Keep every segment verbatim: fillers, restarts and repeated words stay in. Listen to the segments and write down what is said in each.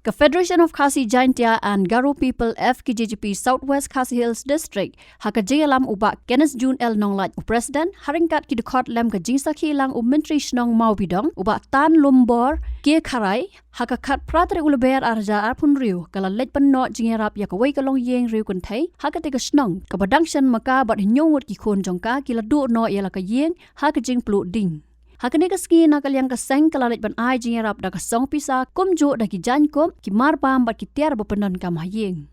Ka Federation of Khasi Jaintia and Garo People, F K J G P, South West Khasi Hills District, ha ka jingïalam u Bah Kenneth June L Nonglait, u President, ha ryngkat ki dkhot lem ka jingsakhi lang u Myntri Shnong Mawbidong, u Bah Tanlumbor K Kharai, ha ka khatphra tarik u Lber arhajar arphew hynriew, ka la leit pynnoh jingïarap ïa kawei ka longïing riew kynthei ha katei ka shnong, kaba dang shen ma ka bad hynñiew ngut ki khun jong ka ki la duh noh ïa la ka ïing ha ka jingpluh ding. Ha kane ka sngi, na ka liang ka seng ka la leit ban ai jingïarap da ka song pisa, kumjuh da ki jaiñkup, ki marbam bad ki tiar ba pyndonkam ha ïing.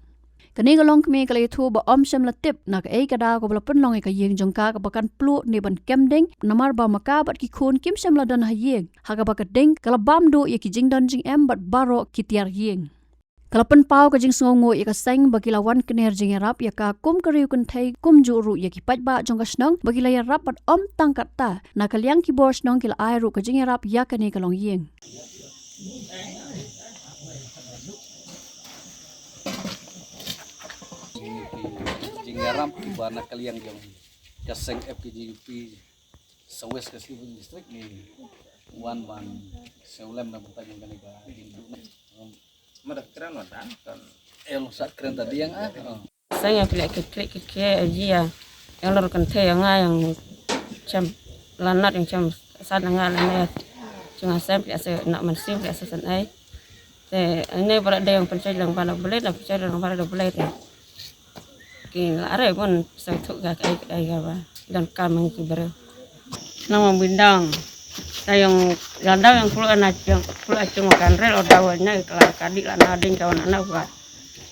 Kane ka longkmie ka la ïathuh ba ym shym la tip na kaei ka daw kaba la pynlong ïa ka ïing jong ka kaba kan pluh ne ban kem ding, namar ba ma ka bad ki khun kim shym la don ha ïing, ha kaba ka ding ka la bam duh ïa ki jingdon jingem bad baroh ki tiar ïing. Ka la pynpaw ka jingsngewnguh ïa ka seng ba ki la wan kyner jingïarap ïa ka kum ka riew kynthei, kumjuh ruh ïa ki paidbah jong ka shnong ba ki la ïarap bad ym tang katta, na ka liang ki bor shnong ki la ai ruh ka jingïarap ïa kane ka longïing. Jingïarap kiba na ka liang jong ka seng F K J P South West Khasi Hills District ngi wan ban sngewlem na bynta jong kane ka jingduh. Mada kren wan dan kan. El sa kren ta diang ah. Seng ïa phi leh ki klik ki ke aji ïa. Ïa lor kynthei ïa nga ïa chem lanat ïa chem san ïa nga lane. Chem nga sem phi ase nak mynsiem phi ase san ai. Te ane ba la dei ïa pynchai lang ba la blei, la pynchai lang ba la blei te. Ki la re bun sa thuk ga ai ai ga ba donkam ki briew. Nang Mawbidong. Ta ïong la dau ïong pulu ana ïong pulu achung kan rel o dau na ka la ka dik la na ding ka wan na ba.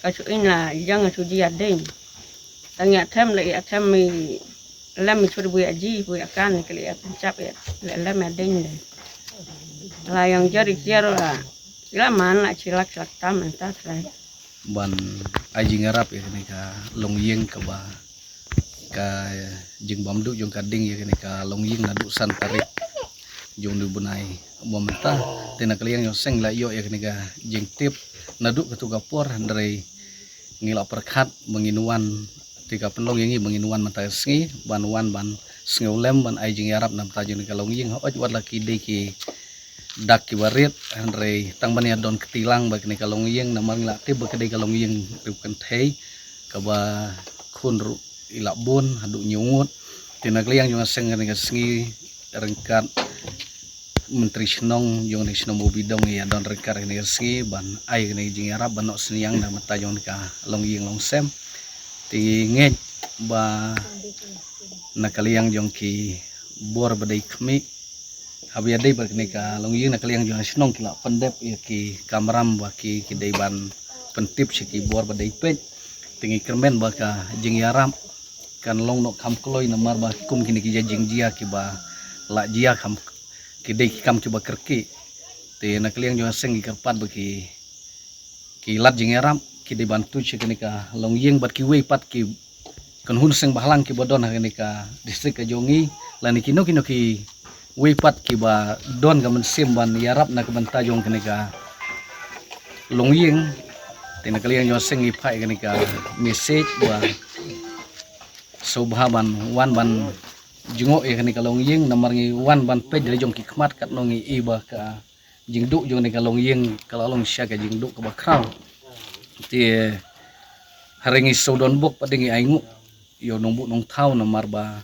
Ka chu in la ïong chu ji a ding. Ta ngi athem le athem mi lem mi chu bu ya ji bu ya kan ki le ya pynchap ya le lem ya ding le. La ïong jari kiar la. Ila man la chi lak lak tam enta trai. Ban ai jingïarap ïa kane ka longïing kaba ka jingbam duh jong ka ding ïa kane ka longïing naduh san tarik jong u bnai ba mynta. Te na ka liang jong seng la ïoh ïa kane ka jingtip naduh katu ka por, hynrei ngi la pyrkhat ba ngin wan, te ka pynlong ïa ngi ba ngin wan mynta ka sngi ban wan ban sngewlem ban ai jingïarap na bynta jong kane ka longïing. Hooid wat la ki dei ki dak kiba rit, hynrei tang ban ïa don kti lang ba kane ka longïing, namar ngi la tip ba ka dei ka longïing riew kynthei kaba khun ruh i la bun haduh hynñiew ngut. Te na ka liang jong ka seng kane ka sngi ryngkat Myntri Shnong jong kane ka shnong Mawbidong ïa don ryngkat kane ka sngi ban ai kane ka jingïarap ban noh synñiang na bynta jong kane ka longïing longsem. Te ngi ngeit ba na ka liang jong ki bor ba dei khmih, haba ïadei bad kane ka longïing na ka liang jong ka shnong ki la pyndep ïa ki kamram ba ki, ki dei ban pyntip sha ki bor ba dei peit. Te ngi kyrmen ba ka jingïarap kan long noh kham kloi namar ba kum kine ki jia jingjia kiba la jia kham ki dei ki kam kiba kyrkieh. Te na ka liang jong ka seng ngi kyrpad ba ki, ki lad jingïarap ki dei ban tuid sha kane ka longïing bad kiwei pat ki kynhun seng bhalang kiba don ha kane ka district ka jong ngi, lane kino kino kiwei pat kiba don ka mynsiem ban ïarap na ka bynta jong kane ka longïing. Te na ka liang jong ka seng ngi phah ïa kane ka message ba sngewbha ban wan ban jngoh ïa kane ka longïing namar ngi wan ban peit da la jong ki khmat katno ngi i ba ka jingduh jong kane ka longïing ka la long shisha ka jingduh kaba khraw. Te hynrei ngi sngewdon bok pat ngi ainguh ïa u nongbuh nongthaw namar ba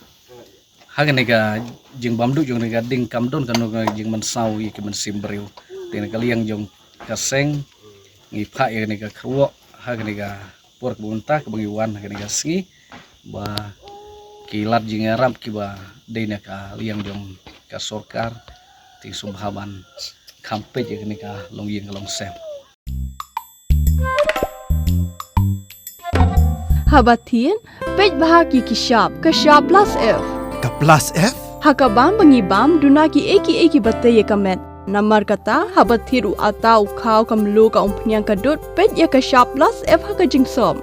ha kane ka jingbam duh jong kane ka ding kam don kano ka jingmynsaw ïa ki mynsiem briew. Te na ka liang jong ka seng ngi phah ïa kane ka kyrwoh ha kane ka por kaba mynta kaba ngi wan ha kane ka sngi ba ki lad jingïarap kiba dei na ka liang jong ka sorkar. Te sngewbha ban kham peit ïa kane ka longïing ka longsem. Haba thied, peit bha ki ki shap, ka shap plus F. Ka plus F? Ha ka bam ba ngi bam, duna ki ei ki ei kiba tei ïa ka met. Namar kata, haba thied u atta u khaw ka mluh ka umphniang ka dud, peit ïa ka shap plus F ha ka jingsop.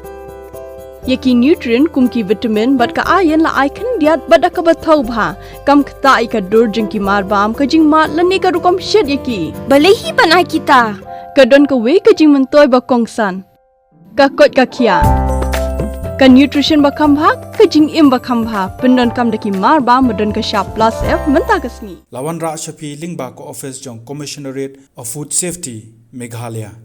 Ïa ki nutrient kum ki vitamin bad ka iron la ai khyndiat bad da kaba thaw bha. Kam ktah ïa ka dur jong ki marbam, ka jingmad lane ka rukom shet ïa ki. Balei hi ban ai kita? Ka don kawei ka jingmyntoi ba kongsan. Ka koit ka khiah. Ka nutrition ba kham bha, ka jingim ba kham bha. Pyndonkam da ki marbam ba don ka shap plus F mynta ka sngi. La wanrah sha phi lyngba ka office jong Commissionerate of Food Safety, Meghalaya.